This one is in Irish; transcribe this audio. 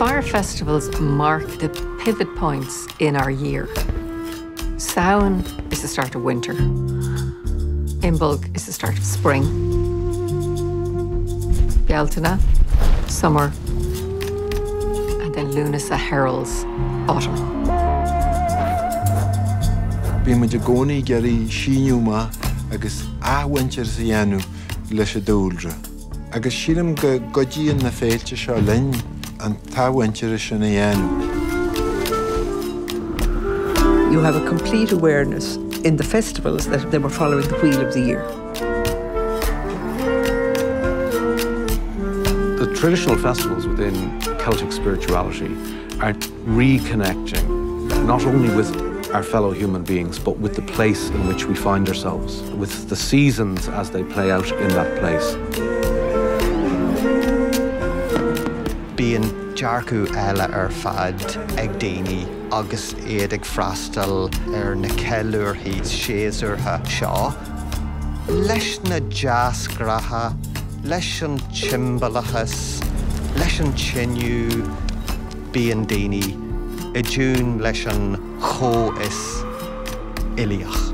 Fire festivals mark the pivot points in our year. Samhain is the start of winter. Imbolc is the start of spring. Bealtaine, summer, and then Lúnasa heralds autumn. Bíonn muid i gcónaí ag iarraidh síneadh amach agus athmhuintearas a dhéanamh leis an dúlra. Agus sílim go gcuidíonn na féilte seo linn an t-athmhuintearas sin a dhéanamh. You have a complete awareness in the festivals that they were following the wheel of the year. The traditional festivals within Celtic spirituality are reconnecting not only with our fellow human beings, but with the place in which we find ourselves, with the seasons as they play out in that place. Bíonn dearcadh eile ar fad ag daoine agus iad ag freastal ar na ceiliúrthaí séasúrtha seo. Leis na deasghnátha, leis an tsiombalachas, leis an tine, bíonn daoine i dtiún leis an chomhfhios uilíoch.